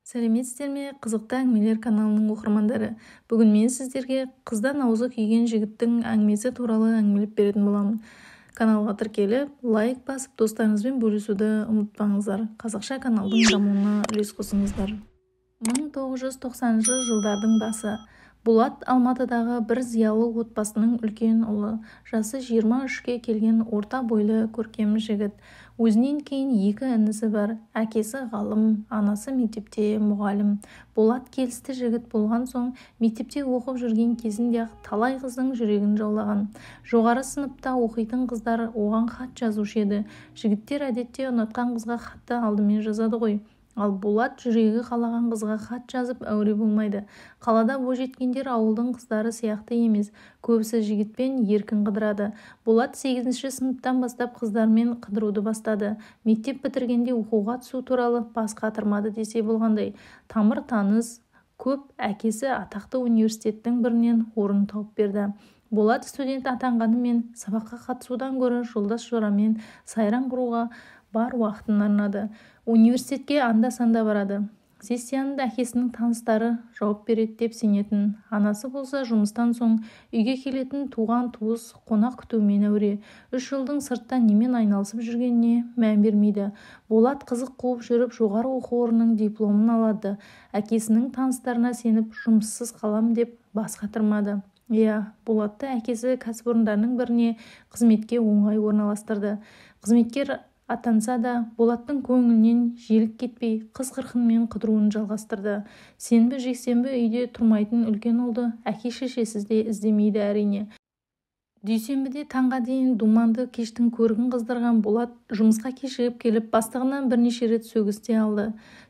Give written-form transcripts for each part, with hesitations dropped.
Сәлеметсіздер ме, Қызықты әңгімелер каналының оқырмандары! Бүгін мен сіздерге қыздан аузы күйген жігіттің әңгімесі туралы әңгімелеп беретін боламын. Каналға тіркеліп, лайк басып, достарыңызбен бөлісуді ұмытпаңыздар. Қазақша каналдың дамуына үлес қосыңыздар. 1990 жылдардың басы. Болат Алматыдағы бір зиялы отбасының үлкен ұлы. Жасы 23-ке келген орта бойлы көркем жігіт. Өзінен кейін екі інісі бар. Әкесі ғалым, анасы мектепте мұғалім. Болат келісті жігіт болған соң, мектепте оқып жүрген кезінде-ақ талай қыздың жүрегін жаулаған. Жоғары сыныпта оқитын қыздар оған хат жазушы еді. Жігіттер әдетте ұнатқан қызға хатты алдымен жазады ғой. Ал Болат жүрегі қалаған қызға хат жазып әуре болмайды. Қалада бойжеткендер ауылдың қыздары сияқты емес, көбісі жігітпен еркін қыдырады. Болат 8 сыныптан бастап қыздармен қыдыруды бастады. Мектеп бітіргенде оқуға түсу туралы бас қатырмады десе болғандай. Тамыр таныс көп, әкесі атақты университеттің бірінен орын тауып берді. Болат студент атанғанымен сабаққа қатысудан гөрі жолдас жорамен сайран құруға бар уақытын арнады. Университетке анда-санда барады. Сессияны да әкесінің таныстары жауап береді деп сенетін. Анасы болса жұмыстан соң үйге келетін туған-туыс қонақ күтумен әуре. 3 жылдың сыртта немен айналысып жүргеніне мән бермейді. Болат қызық қуып жүріп жоғары оқу орнының дипломын алады. Әкесінің таныстарына сеніп жұмыссыз қалам деп бас қатырмады. Иә, Болатты әкесі кәсіпорындарының біріне қызметке оңай орналастырды. Қызметкер атанса да, Болаттың көңілінен желік кетпей, қыз-қырқынмен қыдыруын жалғастырды. Сенбі, жексенбі үйде тұрмайтын үлкен ұлды әке-шешесі де іздемейді әрине. Дүйсенбіде таңға дейін думанды кештің көрігін қыздырған Болат жұмысқа кешігіп келіп, бастығынан бірнеше рет сөгіс те алды.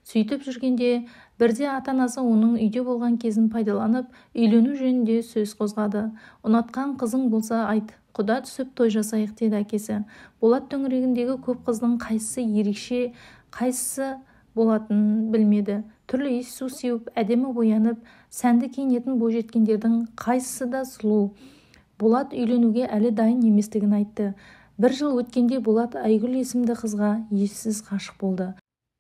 Сөйтіп жүргенде бірде ата-анасы оның үйде болған кезін пайдаланып, үйлену жөнінде сөз қозғады. Ұнатқан қызың болса айт, құда түсіп той жасайық деді әкесі. Болат төңірегіндегі көп қыздың қайсысы ерекше, қайсысы болатынын білмеді. Түрлі иіссу сеуіп, әдемі боянып, сәнді киінетін бойжеткендердің қайсысы да сұлу. Болат үйленуге әлі дайын еместігін айтты. Бір жыл өткенде Болат Айгүл есімді қызға ессіз ғашық болды.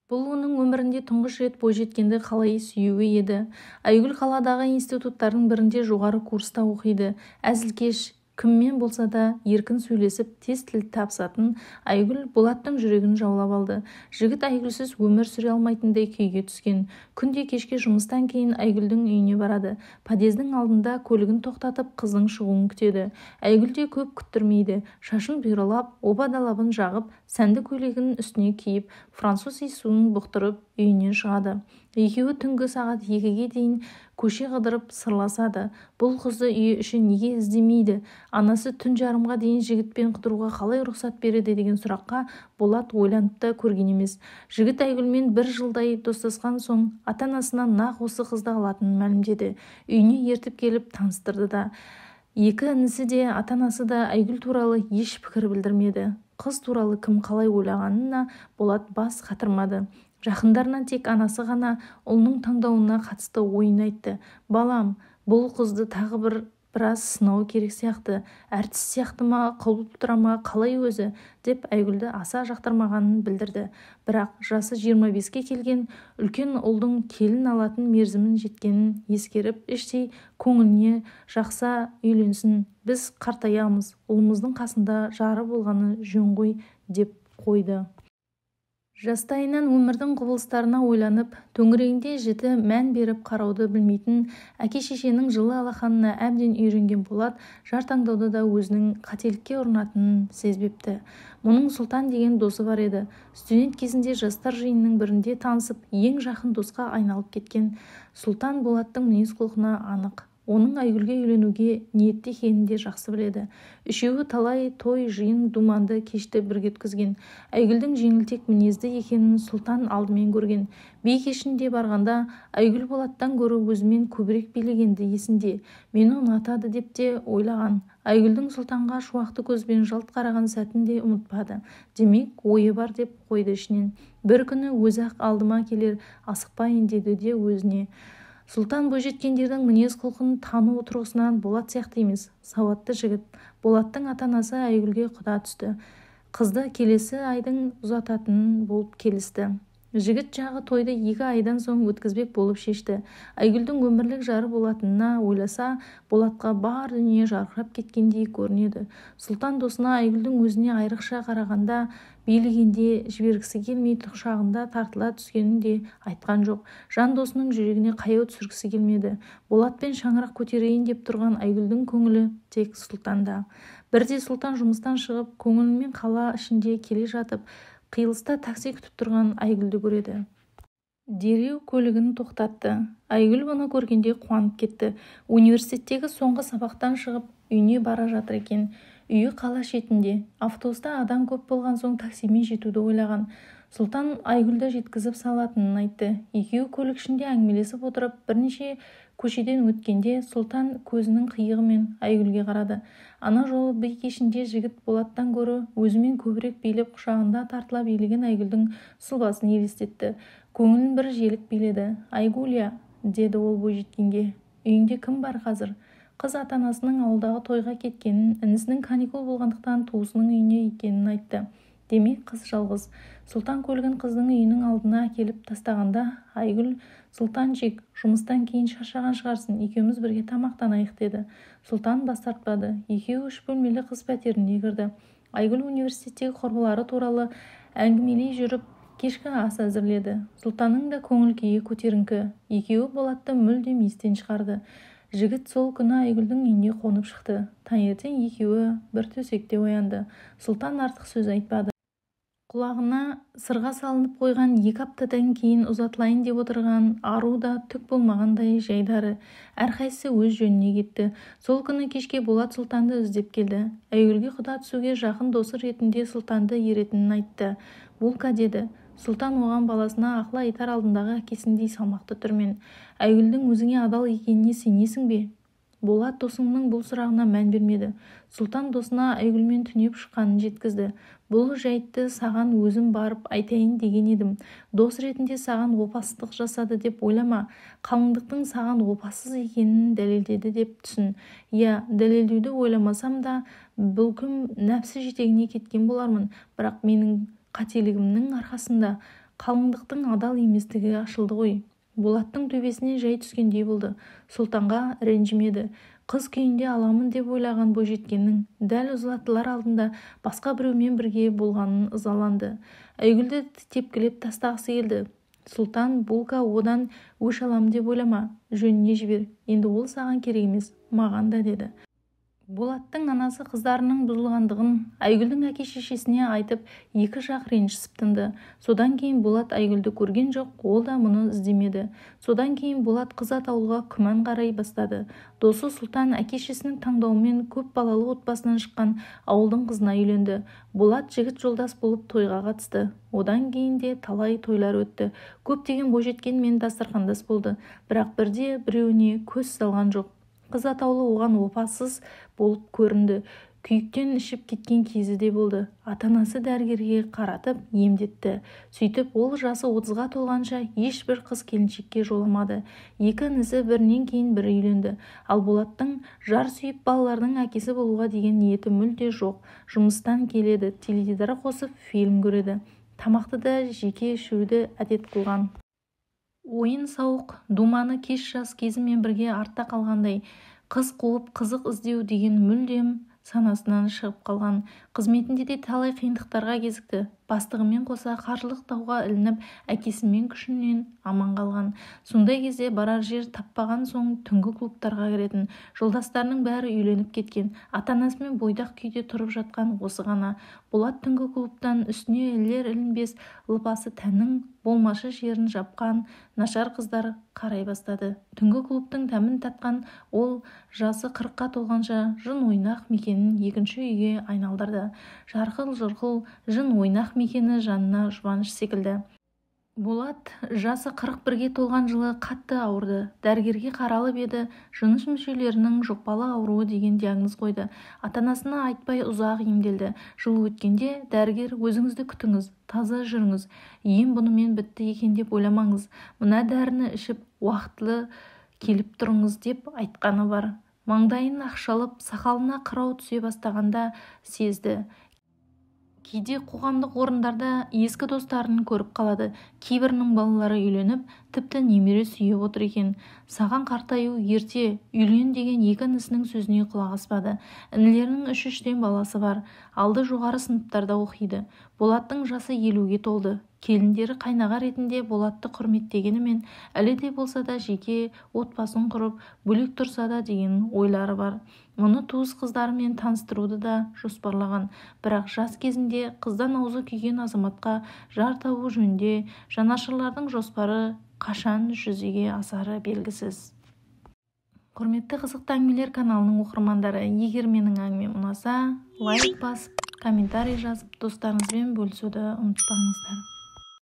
Бұл оның өмірінде тұңғыш рет бойжеткенді қалай сүюі еді. Айгүл қаладағы институттардың бірінде жоғары курста оқиды. Әзілкеш, кіммен болса да еркін сөйлесіп, тез тіл табысатын Айгүл Болаттың жүрегін жаулап алды. Жігіт Айгүлсіз өмір сүре алмайтындай күйге түскен. Күнде кешке жұмыстан кейін Айгүлдің үйіне барады. Подъездің алдында көлігін тоқтатып, қыздың шығуын күтеді. Айгүл де көп күттірмейді. Шашын бұйралап, оба далабын жағып, сәнді көйлегін үстіне киіп, француз иіссуын бұқтырып үйінен шығады. Екеуі түнгі сағат 2-ге дейін көше қыдырып сырласады. Бұл қызды үйі іші неге іздемейді? Анасы түн жарымға дейін жігітпен қыдыруға қалай рұқсат береді деген сұраққа Болат ойланып та көрген емес. Жігіт Айгүлмен бір жылдай достасқан соң ата-анасына нақ осы қызды алатынын мәлімдеді. Үйіне ертіп келіп таныстырды да. Екі інісі де, ата-анасы да Айгүл туралы еш пікір білдірмеді. Қыз туралы кім қалай ойлағанына Болат бас қатырмады. Жақындарынан тек анасы ғана ұлының таңдауына қатысты ойын айтты. Балам, бұл қызды тағы біраз сынау керек сияқты. Әртіс сияқты ма, құлып тұра ма, қалай өзі, деп Айгүлді аса жақтырмағанын білдірді. Бірақ жасы 25-ке келген үлкен ұлдың келін алатын мерзімін жеткенін ескеріп, іштей көңіліне жақса үйленсін, біз қартаямыз, ұлымыздың қасында жары болғаны жөн ғой, деп қойды. Жастайынан өмірдің құбылыстарына ойланып, төңірегінде жіті мән беріп қарауды білмейтін, әке-шешенің жылы алақанына әбден үйренген Болат жар таңдауда да өзінің қателікке ұрынатынын сезбепті. Мұның Сұлтан деген досы бар еді. Студент кезінде жастар жиынының бірінде танысып, ең жақын досқа айналып кеткен. Сұлтан Болаттың мінез-құлқына анық. Оның Айгүлге үйленуге ниетті екенін де жақсы біледі. Үшеуі талай той, жиын, думанды кешті бірге өткізген. Айгүлдің жеңілтек мінезді екенін Сұлтан алдымен көрген. Би кешінде барғанда Айгүл Болаттан гөрі өзімен көбірек билегенді есінде. Мені ұнатады деп те ойлаған. Айгүлдің Сұлтанға шуақты көзбен жалт қараған сәтін де ұмытпады. Демек, ойы бар деп қойды ішінен. Бір күні өзі-ақ алдыма келер, асықпайын деді де өзіне. Сұлтан бойжеткендердің мінез-құлқын тану тұрғысынан Болат сияқты емес, сауатты жігіт. Болаттың ата-анасы Айгүлге құда түсті. Қызды келесі айдың ұзататын болып келісті. Жігіт жағы тойды 2 айдан соң өткізбек болып шешті. Айгүлдің өмірлік жары болатынына ойласа, Болатқа бар дүние жарқырап кеткендей көрінеді. Сұлтан досына Айгүлдің өзіне айрықша қарағанда, билегенде жібергісі келмей құшағында тартыла түскенін де айтқан жоқ. Жан досының жүрегіне қаяу түсіргісі келмеді. Болатпен шаңырақ көтерейін деп тұрған Айгүлдің көңілі тек Сұлтанда. Бірде Сұлтан жұмыстан шығып, көңілімен қала ішінде келе жатып, қиылыста такси күтіп тұрған Айгүлді көреді. Дереу көлігін тоқтатты. Айгүл бұны көргенде қуанып кетті. Университеттегі соңғы сабақтан шығып, үйіне бара жатыр екен. Үйі қала шетінде. Автобуста адам көп болған соң таксимен жетуді ойлаған. Сұлтан Айгүлді жеткізіп салатынын айтты. Екеуі көлік ішінде әңгімелесіп отырып, бірнеше көшеден өткенде Сұлтан көзінің қиығымен Айгүлге қарады. Ана жолы би кешінде жігіт Болаттан гөрі өзімен көбірек билеп, құшағында тартыла билеген Айгүлдің сұлбасын елестетті. Көңілін бір желік биледі. «Айгүлия», деді ол бойжеткенге, «үйіңде кім бар қазір?» Қыз ата-анасының ауылдағы тойға кеткенін, інісінің каникул болғандықтан туысының үйіне екенін айтты. Демек, қыз жалғыз. Сұлтан көлігін қыздың үйінің алдына әкеліп тастағанда, Айгүл: «Сұлтанчик, жұмыстан кейін шаршаған шығарсың, екеуміз бірге тамақтанайық», деді. Сұлтан бас тартпады. Екеуі 3 бөлмелі қыз пәтеріне кірді. Айгүл университеттегі құрбылары туралы әңгімелей жүріп, кешкі ас әзірледі. Сұлтанның да көңіл күйі көтеріңкі. Екеуі Болатты мүлдем естен шығарды. Жігіт сол күні Айгүлдің үйіне қонып шықты. Таңертең екеуі бір төсекте оянды. Сұлтан артық сөз айтпады. Құлағына сырға салынып қойған 2 аптадан кейін ұзатылайын деп отырған ару да түк болмағандай жайдары. Әрқайсысы өз жөніне кетті. Сол күні кешке Болат Сұлтанды іздеп келді. Айгүлге құда түсуге жақын досы ретінде Сұлтанды еретінін айтты. «Булка», деді Сұлтан оған баласына ақыл айтар алдындағы әкесіндей салмақты түрмен. «Айгүлдің өзіңе адал екеніне сенесің бе?» Болат досының бұл сұрағына мән бермеді. Сұлтан досына Айгүлмен түнеп шыққанын жеткізді. «Бұл жайтты саған өзім барып айтайын деген едім. Дос ретінде саған опасыздық жасады деп ойлама. Қалыңдықтың саған опасыз екенін дәлелдеді деп түсін. Иә, дәлелдеуді ойламасам да, бүлкім нәпсі жетегіне кеткен болармын. Бірақ менің қателігімнің арқасында қалыңдықтың адал еместігі ашылды ғой». Болаттың төбесіне жай түскендей болды. Сұлтанға ренжімеді. Қыз күйінде аламын деп ойлаған бойжеткеннің дәл ұзатылар алдында басқа біреумен бірге болғанын ызаланды. Айгүлді тепкілеп тастағысы келді. Сұлтан: «Булка, одан өш аламын деп ойлама, жөніне жібер. Енді ол саған керек емес, маған да», деді. Болаттың анасы қыздарының бұзылғандығын Айгүлдің әке-шешесіне айтып, екі жақ ренжісіп тынды. Содан кейін Болат Айгүлді көрген жоқ, ол да мұны іздемеді. Содан кейін Болат қыз атаулыға күмән қарай бастады. Досы Сұлтан әке-шешесінің таңдауымен көп балалы отбасынан шыққан ауылдың қызына үйленді. Болат жігіт жолдас болып тойға қатысты. Одан кейін де талай тойлар өтті. Көптеген бойжеткенмен дастархандас болды, бірақ бірде біреуіне көз салған жоқ. Қыз атаулы оған опасыз болып көрінді. Күйіктен ішіп кеткен кезі де болды. Ата-анасы дәрігерге қаратып емдетті. Сөйтіп ол жасы 30-ға толғанша ешбір қыз келіншекке жоламады. 2 інісі бірінен кейін бірі үйленді. Ал Болаттың жар сүйіп балалардың әкесі болуға деген ниеті мүлде жоқ. Жұмыстан келеді, теледидар қосып фильм көреді. Тамақты да жеке ішуді әдет қылған. Ойын-сауық думаны кеш жас кезімен бірге артта қалғандай, қыз қуып қызық іздеу деген мүлдем санасынан шығып қалған. Қызметінде де талай қиындықтарға кезікті. Бастығымен қоса қаржылық дауға ілініп, әкесімен күшінен аман қалған. Сондай кезде барар жер таппаған соң түнгі клубтарға кіретін. Жолдастарының бәрі үйленіп кеткен. Ата-анасымен бойдақ күйде тұрып жатқан осы ғана. Болат түнгі клубтан үстіне ілер-ілінбес лыпасы тәннің болмашы жерін жапқан нашар қыздар қарай бастады. Түнгі клубтың дәмін татқан ол жасы 40-қа толғанша жын ойнақ мекенін екінші үйге айналдырды. Жарқыл-жұрқыл жын ойнақ мекені жанына жұбаныш секілді. Болат жасы 41-ге толған жылы қатты ауырды. Дәрігерге қаралып еді, жыныс мүшелерінің жұқпалы ауруы деген диагноз қойды. Ата-анасына айтпай ұзақ емделді. Жыл өткенде дәрігер: «Өзіңізді күтіңіз, таза жүріңіз, ем бұнымен бітті екен деп ойламаңыз, мына дәріні ішіп уақытылы келіп тұрыңыз» деп айтқаны бар. Маңдайын ақшалып, сақалына қырау түсе бастағанда сезді. Кейде қоғамдық орындарда ескі достарын көріп қалады. Кейбірінің балалары үйленіп, тіпті немере сүйіп отыр екен. Саған қартаю ерте, үйлен деген екі інісінің сөзіне құлақ аспады. Інілерінің үш-үштен баласы бар. Алды жоғары сыныптарда оқиды. Болаттың жасы 50-ге толды. Келіндері қайнаға ретінде Болатты құрметтегенімен, әлі де болса да жеке отбасын құрып, бөлек тұрса да деген ойлары бар. Мұны туыс қыздарымен таныстыруды да жоспарлаған. Бірақ жас кезінде қыздан аузы күйген азаматқа жар табу жөнінде жанашырлардың жоспары қашан жүзеге асары белгісіз. Құрметті Қызықты әңгімелер каналының оқырмандары, егер менің әңгімем ұнаса, лайк басып, комментарий жазып, достарыңызбен бөлісуді ұмытпаңыздар.